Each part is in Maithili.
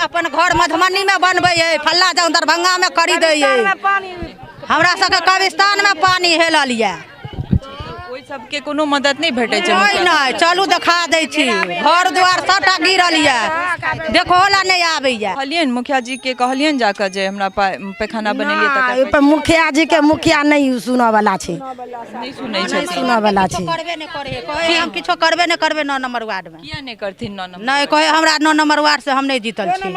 अपन घर मधुबनी में बनबै है, फल्ला जगह दरभंगा में खरीदै है। हमरा सबके कब्रिस्तान में पानी हेलल यऽ। ओहि सबके कोनो मदद नहि भेटै छै? नहि नहि, चलू देखा दै छी। घर दुआर सबटा गिरल यऽ, देखो ला नहि आबैया। कहलियनि मुखिया जी के, कहलियनि जाकऽ जे हमरा पैखाना बनेलियै तकर? ओहि पर मुखिया जी के मुखिया नहि सुनऽ वाला छै। नहि सुनै छथिन? सुनऽ वाला छै। करबे नहि करै है, कहै हम किछो करबे नहि करबै 9 नंबर वार्ड मे। किया नहि करथिन 9 नंबर? नहि, कहै हमरा 9 नंबर वार्ड से हम नहि जीतल छी।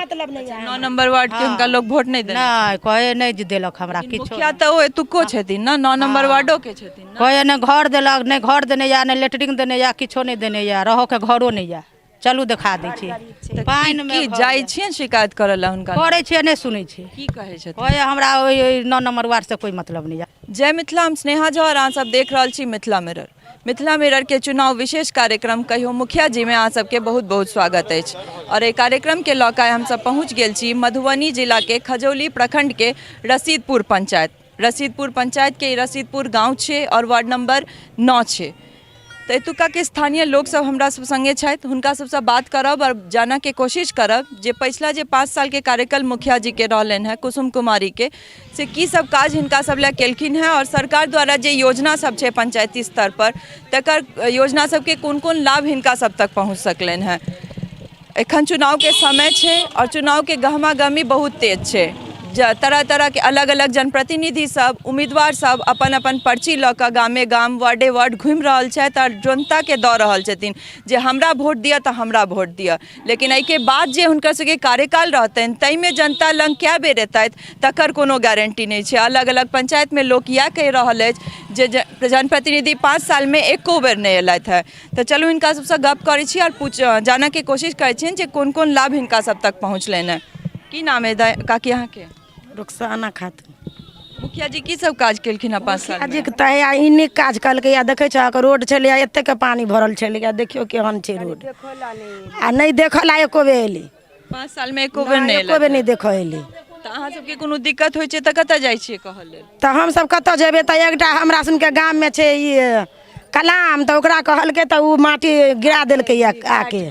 9 नंबर वार्ड के हुनका लोग वोट नहि देने? नहि, कहै नहि देलक हमरा किछो। मुखिया तऽ ओ एतुको छथिन ने, 9 नंबर वार्डो के छथिन ने। कहै नहि घर देलक, नहि घर देने यऽ, नहि लेटरिंग देने यऽ, किछो नहि देने यऽ, रहऽ के घरो नहि यऽ। चलू देखा दै छी। पानि मे की जाइ छियनि शिकायत करऽ लए हुनका? करै छियै, नहि सुनै छी। की कहै छथिन? कहै हमरा ओहि 9 नंबर वार्ड से कोइ मतलब नहि यऽ। जय मिथिला, हम स्नेहा झा और अहाँ सब देख रहल छी मिथिला मिरर। मिथिला मिरर के चुनाव विशेष कार्यक्रम कहियो मुखिया जी में अहाँ सबके बहुत बहुत स्वागत अछि। और एहि कार्यक्रम के लऽ कऽ हम सब पहुँच गेल छी मधुबनी जिला के खजौली प्रखंड के रसीदपुर पंचायत। रसीदपुर पंचायत के रसीदपुर गाँव छै और वार्ड नंबर 9 छै। तऽ एतुका के स्थानीय लोक सब हमरा सब संगे छथि, हुनका सबसँ बात करब और जानऽ के कोशिश करब जे पछिला जे 5 साल के कार्यकाल मुखिया जी के रहलनि हेँ कुसुम कुमारी के, से की सब काज हिनका सब लए केलखिन हेँ और सरकार द्वारा जे योजना सब छै पंचायती स्तर पर, तकर योजना सबके कोन कोन लाभ हिनका सब तक पहुँच सकलनि हेँ। एखन चुनावके समय छै आओर चुनावके गहमा गहमी बहुत तेज छै। तरह तरहके अलग अलग जनप्रतिनिधि सब, उम्मीदवार सब अपन अपन पर्ची लऽ कऽ गामे गाम, वार्डे वार्ड घुमि रहल छथि आओर जनताके दऽ रहल छथिन जे हमरा वोट दिअ तऽ हमरा वोट दिअ। लेकिन एहिके बाद जे हुनकर सबके कार्यकाल रहतनि, ताहिमे जनता लग कए बेर एतथि, तकर कोनो गारंटी नहि छै। अलग अलग पंचायतमे लोक इएह कहि रहल अछि जे जनप्रतिनिधि 5 सालमे एको बेर नहि एलथि हेँ। तऽ चलू हिनका सबसँ गप करै छी आओर पूछ जानऽके कोशिश करै छियनि जे कोन कोन लाभ हिनका सब तक पहुँचलनि हेँ। की नाम है दाइ काकी अहाँके? रुखसाना खातून। मुखिया जी की सब काज केलखिन हँ 5 साल? जी तऽ हैया ई नीक काज केलकै। देखै छहक रोड छलैया, एतेक पानि भरल छलैया, देखियौ केहन छै रोड, आ नहि देखऽ ला एको बेर एलै। 5 साल मे एको बेर नहि? एको बेर नहि देखऽ एलै। तऽ अहाँ सबके कोनो दिक्कत होइ छै तऽ कतऽ जाइ छियै कहऽ लेल? तऽ हमसब कतऽ जेबै? तऽ एकटा हमरा सुनके गाममे छै ई कलाम, तऽ ओकरा कहलकै तऽ ओ माटि गिरा देलकै आके।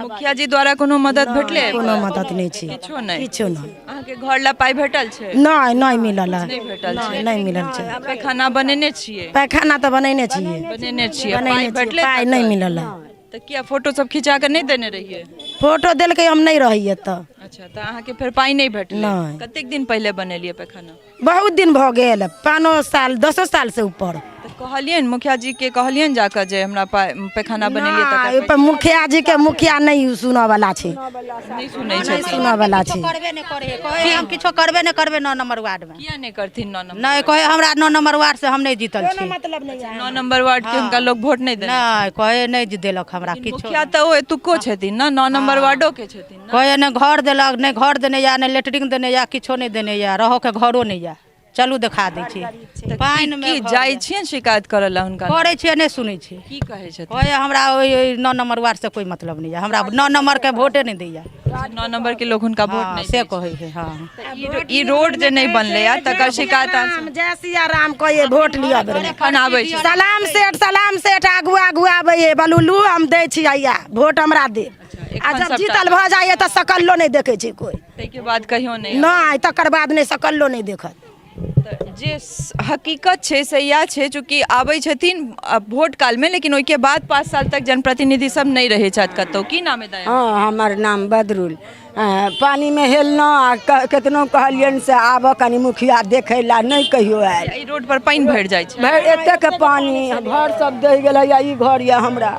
मुखिया जी द्वारा कोनो मदद भेटलै? कोनो मदद नहि छै। किछो नहि? किछो नहि। अहाँके घर ला पाइ भेटल छै? नहि, नहि मिलल है। नहि भेटल छै? नहि मिलल छै। पैखाना बनेने छियै? पैखाना तऽ बनेने छियै। बनेने छियै, बनेने पाइ छियै, भेटलै? पाइ नहि मिलल है। तऽ किया फोटो सब खिंचा कऽ नहि देने रहियै? फोटो देलकै, हम नहि रहियै तऽ। अच्छा, तऽ अहाँके फेर पाइ नहि भेटलै? नहि। कतेक दिन पहिले बनेलियै पैखाना? बहुत दिन भऽ गेल, 5 साल, 10 साल से ऊपर। तऽ कहलियनि मुखिया जी के, कहलियनि जाकऽ जे हमरा पैखाना बनेलियै तकर? ओहि पर मुखिया जी के मुखिया नहि सुनऽ वाला छै। नहि सुनै छथिन? सुनऽ वाला छै। करबे नहि करै है, कहै हम किछो करबे नहि करबै 9 नंबर वार्ड मे। किया नहि करथिन 9 नंबर? नहि, कहै हमरा 9 नंबर वार्ड से हम नहि जीतल छी। 9 नंबर वार्ड के हुनका लोग वोट नहि देने? नहि, कहै नहि देलक हमरा किछो। मुखिया तऽ ओ एतुको छथिन ने, 9 नंबर वार्डो के छथिन ने। कहै नहि घर देलक, नहि घर देने यऽ, नहि लेटरिंग देने यऽ, किछो नहि देने यऽ, रहऽ के घरो नहि यऽ। चलू देखा दै छी। पानि मे की जाइ छियनि शिकायत करऽ लए हुनका? करै छियै, नहि सुनै छी। की कहै छथिन? कहै हमरा ओहि 9 नंबर वार्ड से कोइ मतलब नहि यऽ, हमरा 9 नंबर के वोटे नहि दैया। 9 नंबर के लोग हुनका वोट नहि से कहै है। हँ, ई रोड जे नहि बनलै या तकर शिकायत अहाँ सब- जय सिया राम कहिए वोट लिअ बेरमे। एखन आबै छै? सलाम सेठ, सलाम सेठ, आगू आगू आबै है, बलुलू हम दै छी हैया वोट, हमरा दे। आ एखन जब सबटा- जीतल भऽ जाइए तऽ सकल्लो नहि देखै छै कोइ। ताहिके बाद कहियो नहि? नहि, तकर बाद नहि, सकल्लो नहि देखत। तऽ जे हकीकत छै से इएह छै, चूँकि आबै छथिन वोट कालमे, लेकिन ओहिके बाद 5 साल तक जनप्रतिनिधि सब नहि रहै छथि कतहु। की नाम है दाइ? हँ, हमर नाम बदरुल। पानिमे हेललहुँ आ केतनो कहलियनि से आबऽ कनि मुखिया देखै लए, नहि कहियो आयल। एहि रोड पर पानि भरि जाइ छै? भरि एतेक पानि, घर सब दहि गेल। हैया ई घर यऽ, हमरा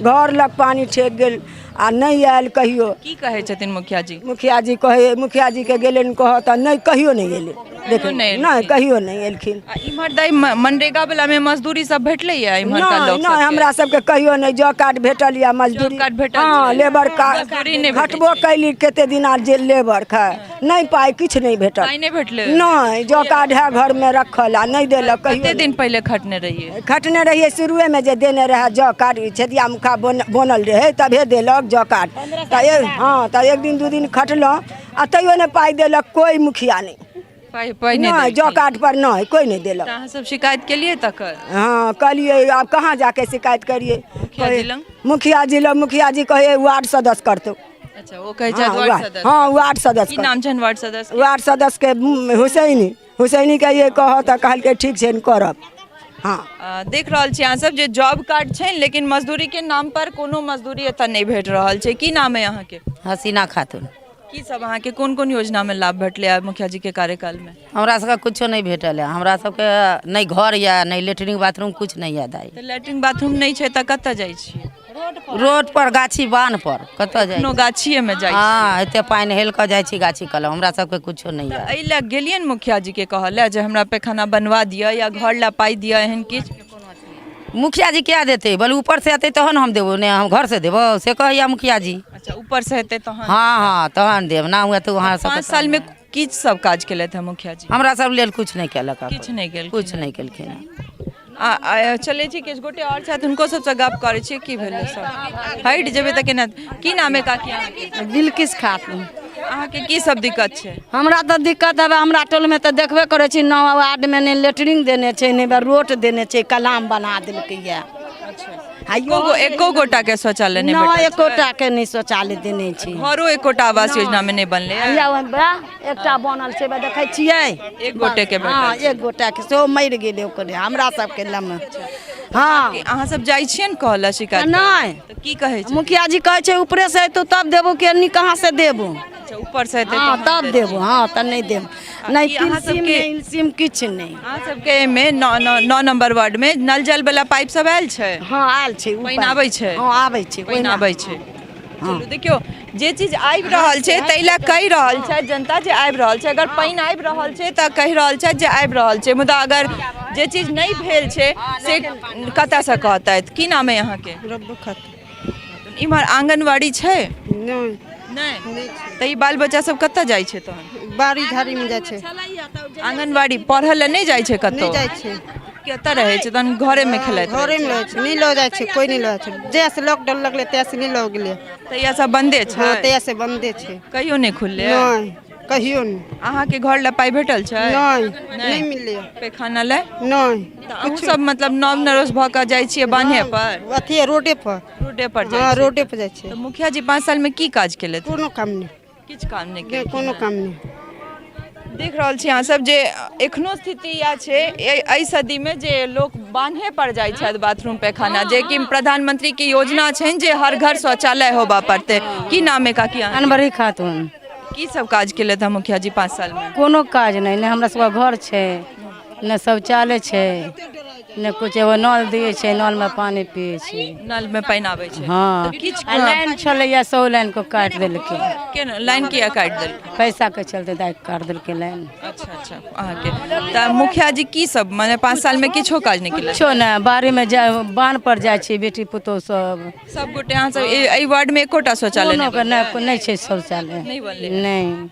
घर लग पानि ठेक गेल आ नहि आयल कहियो। की कहै छथिन मुखिया जी? मुखिया जी कहै, मुखिया जी के गेलनि कहऽ तऽ नहि कहियो नहि गेलै देखै। नहि? नहि, कहियो नहि एलखिन। आ इम्हर दाइ मनरेगा वाला मे मजदूरी सब भेटलै या इम्हरका नहि। लोक नहि, सबके? हमरा सबके कहियो नहि जॉब कार्ड भेटल या मजदूरी। जॉब कार्ड भेटल हँ छै। लेबर कार्ड मजदूरी नहि भेटै खटबो छै। कैली कते दिना जे लेबर खाय, नहि पाइ किछु नहि भेटल। पाइ नहि भेटलै? नहि, जॉब कार्ड है घरमे रखल आ नहि देलक कहियो। कते दिन पहिले खटने रहियै? खटने रहियै शुरुएमे जे देने रहए जॉब कार्ड, छेदिया मुखा बनल रहै तभे देलक जॉब कार्ड। तऽ हँ, तऽ एक दिन दू दिन खटलहुँ आ तैयो नहि पाइ देलक कोइ मुखिया नहि। पाइ नहि नहि देलखिन? जॉब कार्ड पर नहि, कोइ नहि देलक। तऽ अहाँ सब शिकायत केलियै तकर? हँ, कहलियै। आब कहाँ जाके शिकायत करियै? मुखिया जी लग? मुखिया जी लग। मुखिया जी कहै वार्ड सदस्य करतौ। अच्छा, ओ कहै छथि हँ, वार्ड वार्ड सदस्य। हँ, वार्ड सदस्य। की नाम छनि वार्ड सदस्य? वार्ड सदस्यके हुसैनी, हुसैनीके ये कहऽ तऽ कहलकै ठीक छै, करब। हँ। देख रहल छी अहाँ सब जे जॉब कार्ड छनि, लेकिन मजदूरी के नाम पर कोनो मजदूरी एतऽ नहि भेट रहल छै। की नाम है अहाँके? हसीना खातून। की सब अहाँके कोन कोन योजना में लाभ भेटलै है मुखिया जी के कार्यकाल में? हमरा सबके कुछो नहि भेटल है। हमरा सबके नहि घर यऽ, नहि लेटरिन बाथरूम, कुछ नहि यऽ दाइ। तऽ लेटरिन बाथरूम नहि छै तऽ कतऽ जाइ छियै? रोड पर, गाछी बान्ह पर। कतऽ जाइ? कोनो गाछिए में जाइ? हँ, एते पानि हेल कऽ जाइ छी गाछी कलम। हमरा सबके कुछो नहि यऽ। एहि लए गेलियनि मुखिया जी के कहऽ लए जे हमरा पैखाना बनवा दिअ या घर लए पाइ दिअ, एहन किछु? मुखिया जी किया देतै? बोलू, ऊपर से एतै तहन हम देबो, नहि हम घर से देबो, से कहैया मुखिया जी। अच्छा, ऊपर से हेतै तहन? हँ, तहन देब ना हुए तऽ वहाँ सब। 5 साल में की सब काज केलथि है मुखिया जी? हमरा सब लेल कुछ नहि केलक। किछु नहि केलखिन? कुछ नहि केलखिन। आ चलै छी, किछु गोटे आओर छथि, हुनको सबसँ गप करै छियै। की भेलै, सब हटि जेबै तऽ केना? की नाम है काकी अहाँके? बिलकिस खातून। अहाँके की सब दिक्कत छै? हमरा तऽ दिक्कत हेबे, हमरा टोलमे तऽ देखबे करै छी, 9 वार्डमे नहि लेटरिन देने छै, नहि रोड देने छै, कलाम बना देलकैया। एको गोटा के शौचालय नहि नहि भेटल? एकोटा के नहि शौचालय देने छै। घरो एकोटा आवास योजना मे नहि बनलै? हैया एकटा बनल छै, देखै छियै। एक गोटे के भेटल? हँ, एक गोटा के, सेहो मरि गेलै ओकरे हमरा सबके लमे। हँ। अहाँ सब जाइ छियै ने कहऽ लए शिकायत? नहि। तऽ की कहै छै? मुखिया जी कहै छै ऊपरे से एतौ तब देबो, के एन्नी कहाँ से देबो। अच्छा, ऊपर से एतै हँ, तहन तब देतै। देबो। हँ, तऽ नहि देब, नहि। ई अहाँ किलसिम सबके- नहि, इलसिम किछु नहि। अहाँ सबके एहिमे 9 नंबर वार्ड मे नल जल वाला पाइप सब आयल छै? हँ, आयल छै। पानि आबै छै? हँ, आबै छै। पानि आबै छै। चलू, देखियौ, जे चीज आबि रहल छै ताहि लए कहि रहल छै जनता जे आबि रहल छै। अगर पानि आबि रहल छै तऽ कहि रहल छै जे आबि रहल छै, मुदा अगर जे चीज नहि भेल छै से कतऽसँ कहतथि? की नाम है अहाँके? रब्बो खातून। इम्हर आंगनबाड़ी छै? नहि। नहि? तऽ ई बाल बच्चा सब कतऽ जाइ छै तहन? बाड़ी झाड़ीमे जाइ छै। आंगनबाड़ी पढ़ऽ लए नहि जाइ छै कतौ? नहि जाइ छै। कतऽ रहै छै तहन? घरेमे खेलाइत रहै? घरेमे रहै छै, नहि लऽ जाइ छै, कोइ नहि लऽ जाइ छै। जहियासँ लॉकडाउन लगलै तहियासँ नहि लऽ गेलै। तहिया सब बन्दे छै? हँ, तहियासँ बन्दे छै। कहियो नहि खुललै? नहि, कहियो नहि। अहाँके घर लए पाइ भेटल छै? नहि, नहि मिललै। पैखाना लए? नहि। तऽ अहूँ सब मतलब नव नरोस भऽ कऽ जाइ छियै बान्हे पर? अथी रोडे पर। रोडे पर जाइ हँ छियै? रोडे पर जाइ छियै। तऽ मुखिया जी 5 सालमे की काज केलथि? कोनो काम नहि। किछु काम नहि नहि केलखिन? कोनो काम नहि। देख रहल छी अहाँ सब जे एखनो स्थिति इएह छै एहि सदीमे जे लोक बान्हे पर जाइ छथि बाथरूम पैखाना, जे कि प्रधानमंत्री के योजना छनि जे हर घर शौचालय होबऽ पड़तै। की नाम है काकी अहाँके? अनबरी खातून। की सब काज केलथि हँ मुखिया जी 5 सालमे? कोनो काज नहि। नहि हमरा सबके घर छै, नहि शौचालय छै, नहि कुछ। एगो नल दियै छै, नलमे पानि पियै छी। नलमे पानि आबै छै? हँ। तऽ किछु आ लाइन छलैया, सौ लाइन को काटि देलकै। केना लाइन किया काटि देलकै? पैसाके चलते दाइ काटि देलकै लाइन। अच्छा, अहाँके तऽ मुखिया जी की सब माने 5 सालमे किछो काज नहि केलथि? कुछो नहि। बाड़ीमे जा बान्ह पर जाइ छी, बेटी पुतोहु सब। सब गोटे अहाँ सब एहि वार्डमे एकोटा शौचालय नहि? कोनो नहि, नहि छै शौचालय। नहि बनलै? नहि।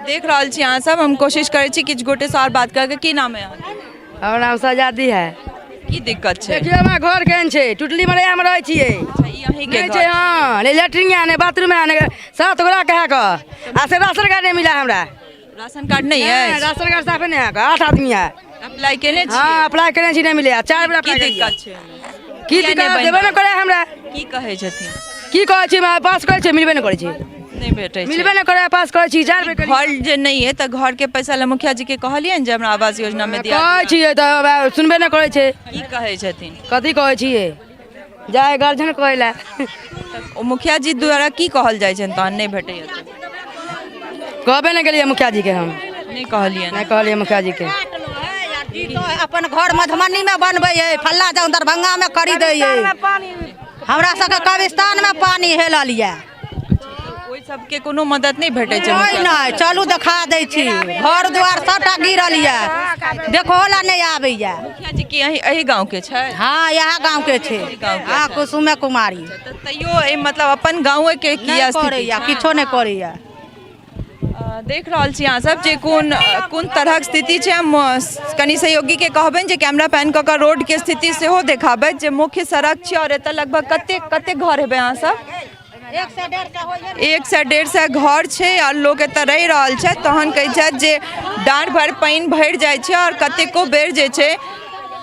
देख रहल छी अहाँ सब, हम कोशिश करै छी किछु गोटे से आओर बात करके। की नाम है अहाँके? हमर नाम सजादी है। की दिक्कत छै? देखियौ, हमरा घर केहन छै, टुटली मरैयामे रहै छियै। अच्छा, ई अहींके नहि घर छै। हँ, नहि लेटरिन है, नहि बाथरूम है, नहि 7 गोरा कहे कऽ आ से राशन कार्ड नहि मिला हमरा। राशन कार्ड नहि नहि, अछि? राशन कार्ड साफे नहि है, 8 आदमी है। अप्लाई केने छियै? हँ, अप्लाई केने छी, नहि मिले। 4 बेर की अप्लाई। दिक्कत छै ओहिमे? की किया नहि दिक्कत बनि देबे नहि रहल? करे हमरा। की कहै छथिन? की कहै छी, पास करै छै, मिलबे नहि करै छै। नहि भेटै छै? मिलबे नहि करे, पास करै छी 4 बेर केलियै। घर जे नहि है तऽ घर के पैसा लए मुखिया जी के कहलियनि जे हमरा आवास योजना मे दिया? कहै छियै तऽ सुनबे नहि करै छै। की कहै छथिन? कथी कहै छियै, जाय गार्जियन कहै लए। ओ मुखिया जी द्वारा की कहल जाइ छनि तहन नहि भेटैया तऽ? कहबे नहि केलियै मुखिया जी के हम। नहि कहलियनि? नहि कहलियै मुखिया जी के। अपन घर मधुबनी में बनबै है, फल्ला जाउ दरभंगा में खरीदै है। हमरा सबके कब्रिस्तान में पानी हेलल यऽ। ओहि सबके कोनो मदद नहि भेटै छै नहि। मुखिया? नहि, चलू देखा दै छी। घर दुआर सबटा गिरल यऽ, देखो ला नहि आबैया। मुखिया जी की एहि गाँव के छै? हँ, इएह गाँव के छै। गाँव के हँ छै। कुसुमे कुमारी। तऽ तैयो एहि मतलब अपन गाँवे के नहि किया स्थिति करैया छै? किछो नहि करैया। देख रहल छी अहाँ सब जे कोन कोन तरहक स्थिति छै। हम कनि सहयोगी के कहबनि जे कैमरा पैन कऽ कऽ रोड के स्थिति सेहो देखाबथि, जे मुख्य सड़क छै। आओर एतऽ लगभग कते कते घर हेबै अहाँ सब? 100 150 घर छै आओर लोक एतऽ रहि रहल छै। तहन कहै छथि जे डाँढ़ भरि पानि भरि जाइ छै आओर कतेको बेर जे छै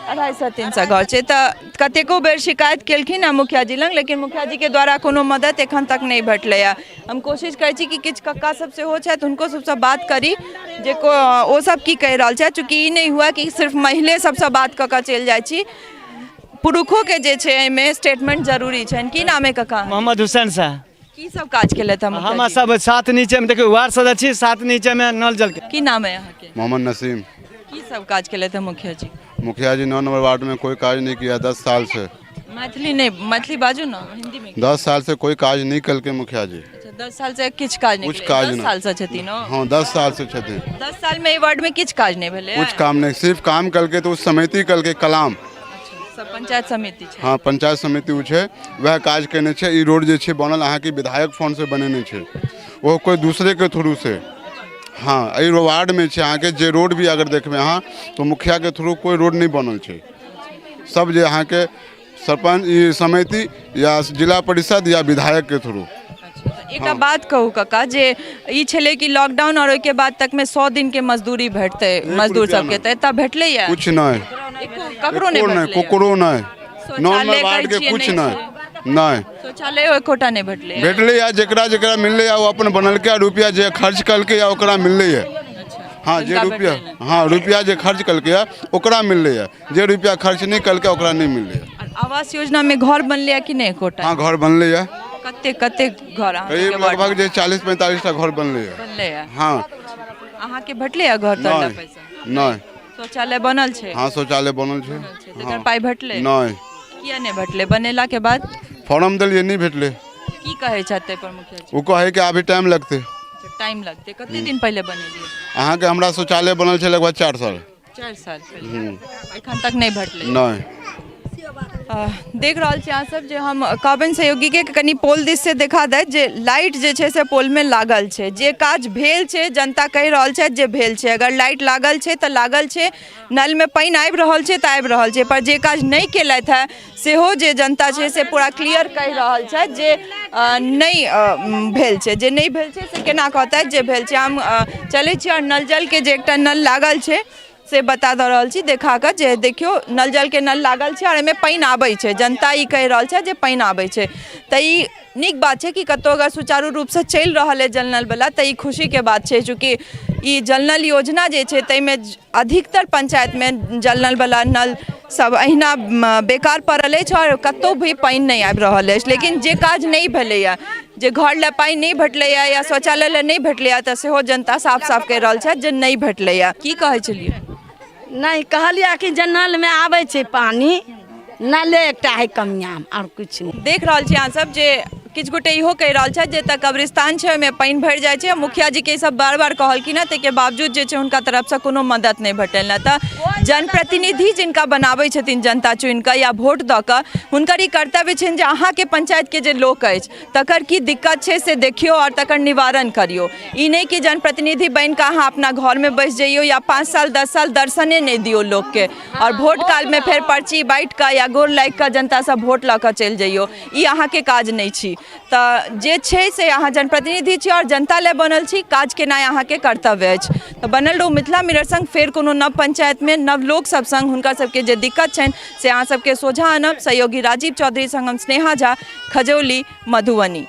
250 300 घर छै। तऽ कतेको बेर शिकायत केलखिन हँ मुखिया जी लग, लेकिन मुखिया जी के द्वारा कोनो मदद एखन तक नहि भेटलैए। हम कोशिश करै छी कि किछु कक्का सब सेहो छथि, हुनको सबसँ बात करी जे ओ सब की कहि रहल छथि। चूँकि ई नहि हुए कि सिर्फ महिले सबसँ बात कऽ कऽ चलि जाइ छी, पुरुषोके जे छै एहिमे स्टेटमेंट जरूरी छनि। की नाम है कक्का? मोहम्मद हुसैन शाह। की सब काज केलथि हम? हम सब सात नीचे में देखियौ, वार्ड सदस्य छी, सात नीचे में नल जल के। की नाम है अहाँके? मोहम्मद नसीम। की सब काज केलथि मुखिया जी? मुखिया जी 9 नंबर वार्ड में कोई काज नहीं किया 10 साल से। मैथिली नहीं, मैथिली बाजू ना, हिंदी में। 10 साल से कोई काज नहीं कल मुखिया जी। अच्छा, 10 साल से किछु काज नहीं? कुछ काज 10 नहीं। साल से छथिन ओ? हाँ, 10 साल से छथिन। 10 साल में ई वार्ड में किछु काज नहीं भेलै? कुछ काम नहीं, सिर्फ काम करके तो समिति करके कलाम। सब पंचायत समिति छै? हाँ, पंचायत समिति उ छै, वएह काज केने छै। ई रोड जे छै बनल अहाँके विधायक फंड से बनेने छै, ओ कोई दूसरे के थ्रू से। हाँ, एहि वार्ड में छै अहाँके जे रोड भी अगर देखबै अहाँ तो मुखिया के थ्रू कोई रोड नहीं बनल छै। सब जे अहाँके सरपंच ई समिति या जिला परिषद या विधायक के थ्रू। एकटा बात कहू कका, जे ई छलै कि लॉकडाउन और ओहिके बाद तक में 100 दिन के मजदूरी भेटतै मजदूर रुपया सबके, तऽ एतऽ भेटलैया? कुछ नहीं। ककरो नहि एको नहि। भेटलैया? ककरो नहि। 9 नंबर शौचालय वार्ड के कहै छियै, कुछ नहि नहीं नहीं। शौचालय एकोटा नहि भेटलैया? भेटलै या जेकरा जेकरा मिललै या ओ अपन बनलकै, रुपया जे खर्च कलकै या ओकरा मिललै या। हाँ, जे जिनका रुपया भेटलै। हाँ, रुपया जे खर्च कलकै या ओकरा मिललै या, जे रुपया खर्च नहि कलकै ओकरा नहि मिललै। और आवास योजना में घर बनलै कि नहि एकोटा? हाँ, घर बनलै या। कते कते घर अहाँ करीब सबके वार्ड लगभग जे 40-45 टा घर बनलै या। बनलैया? हाँ। अहाँके भेटलैया घर तर नहि। पैसा? नहि। शौचालय बनल छै? हाँ, शौचालय बनल छै। तकर हाँ। पाइ भेटलै? नहि। किया नहि भेटलै बनेला के बाद? फॉर्म देलियै, नहि भेटलै। की कहै छथि ताहि पर मुखिया जी? ओ कहै कि अभी टाइम लगतै। टाइम लगतै। कते दिन पहिले बनेलियै? अहाँके हमरा शौचालय बनल छै लगभग 4 साल। 4 साल पहिले, एखन तक नहि भेटलै? नहि। देख रहल छी अहाँ सब जे हम कहबनि सहयोगीके कनि पोल दिस से देखा दैत जे लाइट जे छै से पोलमे लागल छै। जे काज भेल छै जनता कहि रहल छथि जे भेल छै। अगर लाइट लागल छै तऽ लागल छै, नलमे पानि आबि रहल छै तऽ आबि रहल छै, पर जे काज नहि केलथि हेँ सेहो जे जनता छै से पूरा क्लियर कहि रहल छथि जे नहि भेल छै। जे नहि भेल छै से केना कहतथि जे भेल छै? हम चलै छी आओर नल जलके जे एकटा नल लागल छै से बता दऽ रहल छी देखा कऽ जे देखियौ नल जलके नल लागल छै आओर एहिमे पानि आबै छै। जनता ई कहि रहल छै जे पानि आबै छै, तऽ ई नीक बात छै कि कतहु अगर सुचारू रूपसँ चलि रहल अइ जल नलवला तऽ ई खुशीके बात छै। चूँकि ई जल नल योजना जे छै ताहिमे अधिकतर पंचायतमे जल नलवला नल सब अहिना बेकार पड़ल अछि आओर कतहु भी पानि नहि आबि रहल अछि। लेकिन जे काज नहि भेलैए, जे घर लए पानि नहि भेटलैए या शौचालय लए नहि भेटलैए, तऽ सेहो जनता साफ साफ कहि रहल छथि जे नहि भेटलैए। की कहै छलियै? नहि कहलियै कि जे नलमे आबै छै पानि, नले एकटा है कमियाँ, आओर किछु नहि। देख रहल छी अहाँ सब जे किछु गोटे इहो कहि रहल छथि जे एतऽ कब्रिस्तान छै, ओहिमे पानि भरि जाइ छै। मुखिया जीके ई सब बार बार कहलखिन हँ, ताहिके बावजूद जे छै हुनका तरफसँ कोनो मदद नहि भेटल हँ। तऽ जनप्रतिनिधि जिनका बनाबै छथिन जनता चुनि कऽ या वोट दऽ कऽ, हुनकर ई कर्तव्य छनि जे अहाँके पंचायतके जे लोक अछि तकर की दिक्कत छै से देखियौ आओर तकर निवारण करियौ। ई नहि कि जनप्रतिनिधि बनि कऽ अहाँ अपना घरमे बैस जइयौ या 5 साल 10 साल दर्शने नहि दियौ लोकके, आओर वोट कालमे फेर पर्ची बाँटि कऽ या गोर लागि कऽ जनतासँ वोट लऽ कऽ चलि जइयौ। ई अहाँके काज नहि छी। तऽ जे छै से अहाँ जनप्रतिनिधि छी आओर जनता लए बनल छी, काज केनाइ अहाँके कर्तव्य अछि। तऽ बनल रहू मिथिला मिरर संग। फेर कोनो नव पंचायतमे नव लोक सब संग हुनकर सबके जे दिक्कत छनि से अहाँ सबके सोझाँ आनब। सहयोगी राजीव चौधरी संग हम स्नेहा झा, खजौली, मधुबनी।